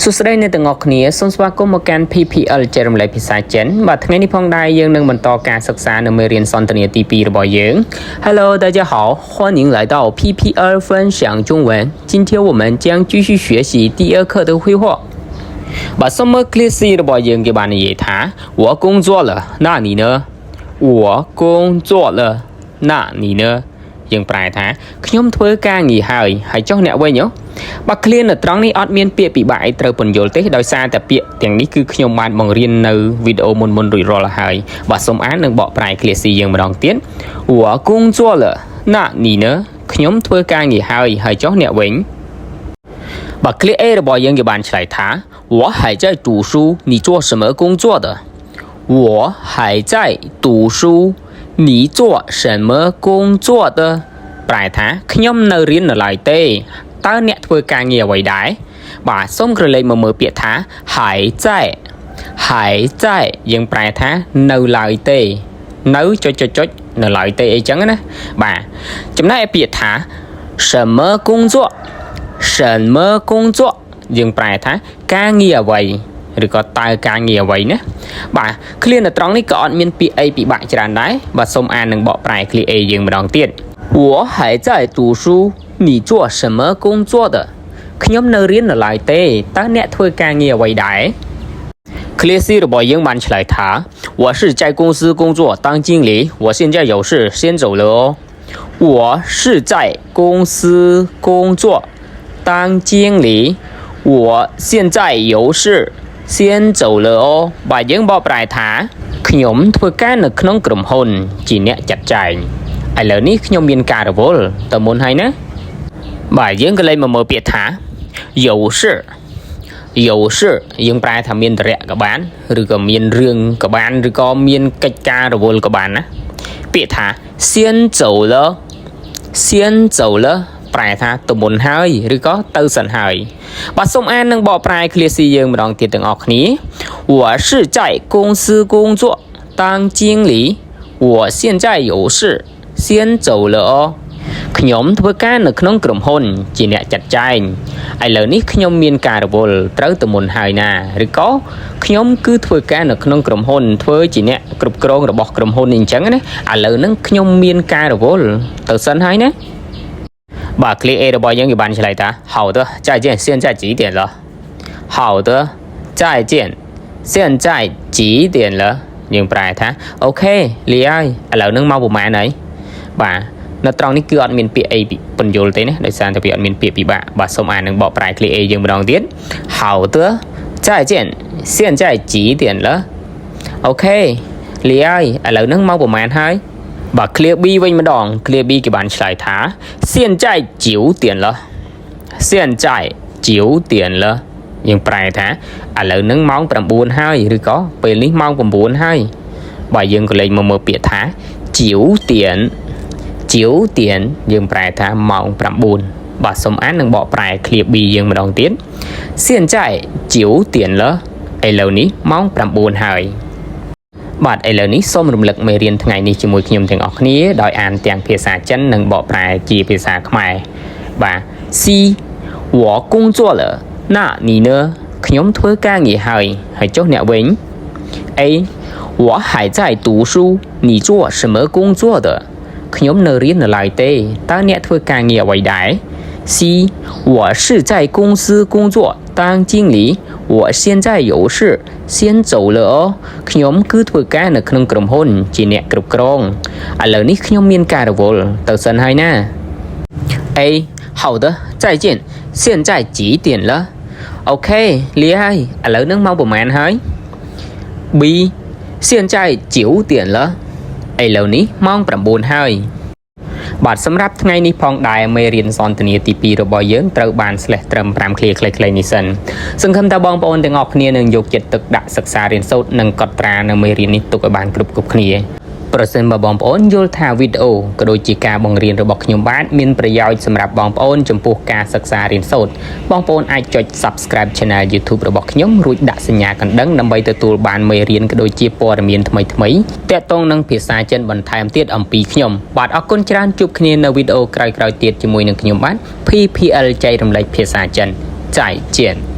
សួស្តីអ្នកទាំងអស់គ្នាសូមស្វាគមន៍មកកាន់ PPL ចែករំលែកភាសាចិនបាទថ្ងៃនេះផងដែរយើងនឹងបន្តការសិក្សានៅមេរៀនសន្ទនាទី2របស់យើង Hello 大家好，欢迎来到 PPL 分享中文。今天我们将继续学习第二课的会话。បាទសូមមើល clear C របស់យើងគេបាននិយាយថា我工作了，那你呢？我工作了，那你呢？យើងប្រែថាខ្ញុំធ្វើការងារហើយហើយចុះអ្នកវិញហ៎បាទ clear នៅត្រង់នេះអត់មានពាក្យពិបាកអីត្រូវពន្យល់ទេដោយសារតែពាក្យទាំងនេះគឺខ្ញុំបានបង្រៀននៅវីដេអូមុនមុនរួចរាល់ហើយបាទសូមអាននិងបកប្រែ clear C យើងម្ដងទៀត我工作了，那你呢？ខ្ញុំធ្វើការងារហើយហើយចុះអ្នកវិញ បាទ clear A របស់យើងគេបានឆ្លើយថា我还在读书，你做什么工作的？我还在读书，你做什么工作的？ប្រែថាខ្ញុំនៅរៀននៅឡើយទេតើអ្នកធ្វើការងារអ្វីដែរបាទសូមក្រឡេកមកមើលពាក្យថា还在还在យើងប្រែថានៅឡើយទេនៅចុចចុចចុចនៅឡើយទេអីចឹងណាបាទចំណែកឯពាក្យថា什么工作什么工作យើងប្រែថាការងារអ្វីឬក៏តើការងារអ្វីណាបាទ clear នៅត្រង់នេះក៏អត់មានពាក្យអីពិបាកច្រើនដែរបាទសូមអាននិងបកប្រែ clear A យើងម្ដងទៀត我还在读书，你做什么工作的？ខ្ញុំនៅរៀននៅឡើយទេតើអ្នកធ្វើការងារអ្វីដែរ clear C របស់យើងបានឆ្លើយថា我是在公司工作当经理，我现在有事先走了哦。我是在公司工作当经理，我现在有事先走了哦。បាទយើងបកប្រែថាខ្ញុំធ្វើការនៅក្នុងក្រុមហ៊ុនជាអ្នកចាត់ចែងឥឡូវនេះខ្ញុំមានការរវល់ទៅមុនហើយណាបាទយើងក៏លេខមកមើលពាក្យថា有事有事យើងប្រែថាមានតរៈក៏បានឬក៏មានរឿងក៏បានឬក៏មានកិច្ចការរវល់ក៏បានណាពាក្យថា先走了先走了ប្រែថាទៅមុនហើយឬក៏ទៅសិនហើយបាទសូមអាននិងបកប្រែ clear C យើងម្ដងទៀតទាំងអស់គ្នា我是在公司工作当经理，我现在有事先走了哦。ខ្ញុំធ្វើការនៅក្នុងក្រុមហ៊ុនជាអ្នកចាត់ចែងឥឡូវនេះខ្ញុំមានការរវល់ត្រូវទៅមុនហើយណាឬក៏ខ្ញុំគឺធ្វើការនៅក្នុងក្រុមហ៊ុនធ្វើជាអ្នកគ្រប់គ្រងរបស់ក្រុមហ៊ុននេះអញ្ចឹងណាឥឡូវហ្នឹងខ្ញុំមានការរវល់ទៅសិនហើយណាបាទ clear A របស់យើងគេបានឆ្លើយថា好的，再见，现在几点了？好的，再见，现在几点了？យើងប្រែថាOK លាហើយឥឡូវហ្នឹងមកប្រហែលហើយបាទនៅត្រង់នេះគឺអត់មានពាក្យអីពន្យល់ទេណាដោយសារតែវាអត់មានពាក្យពិបាកបាទសូមអាននឹងបកប្រែ clear A យើងម្ដងទៀត好的，再见，现在几点了？OK លាហើយឥឡូវហ្នឹងមកប្រហែលហើយបាទ clear B វិញម្ដង clear B គេបានឆ្លើយថា现在九点了，现在九点了យើងប្រែថាឥឡូវហ្នឹងម៉ោង9ហើយឬក៏ពេលនេះម៉ោង9ហើយបាទយើងក៏លេខមកមើលពាក្យថា九点九点យើងប្រែថាម៉ោង9បាទសូមអាននិងបកប្រែ clear B យើងម្ដងទៀត现在九点了ឥឡូវនេះម៉ោង9ហើយបាទឥឡូវនេះសូមរំលឹកមេរៀនថ្ងៃនេះជាមួយខ្ញុំទាំងអស់គ្នាដោយអានទាំងភាសាចិននិងបកប្រែជាភាសាខ្មែរបាទ C 我工作了，那你呢？ខ្ញុំធ្វើការងារហើយហើយចុះអ្នកវិញ A 我还在读书，你做什么工作的？ខ្ញុំនៅរៀននៅឡើយទេតើអ្នកធ្វើការងារអ្វីដែរ C 我是在公司工作当经理，我现在有事先走了哦。ខ្ញុំគឺធ្វើការនៅក្នុងក្រុមហ៊ុនជាអ្នកគ្រប់គ្រងឥឡូវនេះខ្ញុំមានការរវល់ទៅសិនហើយណា A 好的，再见，现在几点了？OK លាហើយឥឡូវហ្នឹងម៉ោងប្រហែលហើយ B 现在九点了ឥឡូវនេះម៉ោង9ហើយបាទសម្រាប់ថ្ងៃនេះផងដែរមេរៀនសន្ទនាទី2របស់យើងត្រូវបាន slash ត្រឹម5 clear ខ្លីៗនេះសិនសង្ឃឹមថាបងប្អូនទាំងអស់គ្នានឹងយកចិត្តទុកដាក់សិក្សារៀនសូត្រនិងកត់ត្រានៅមេរៀននេះទុកឲ្យបានគ្រប់គ្រប់គ្នាប្រសិនបើបងប្អូនយល់ថាវីដេអូក៏ដូចជាការបង្រៀនរបស់ខ្ញុំបាទមានប្រយោជន៍សម្រាប់បងប្អូនចំពោះការសិក្សារៀនសូត្របងប្អូនអាចចុច Subscribe Channel YouTube របស់ខ្ញុំរួចដាក់សញ្ញាកណ្ដឹងដើម្បីទទួលបានមេរៀនក៏ដូចជាព័ត៌មានថ្មីៗទាក់ទងនឹងភាសាចិនបន្ថែមទៀតអំពីខ្ញុំបាទអរគុណច្រើនជួបគ្នានៅវីដេអូក្រោយៗទៀតជាមួយនឹងខ្ញុំបាទ PPL ចែករំលែកភាសាចិន再见。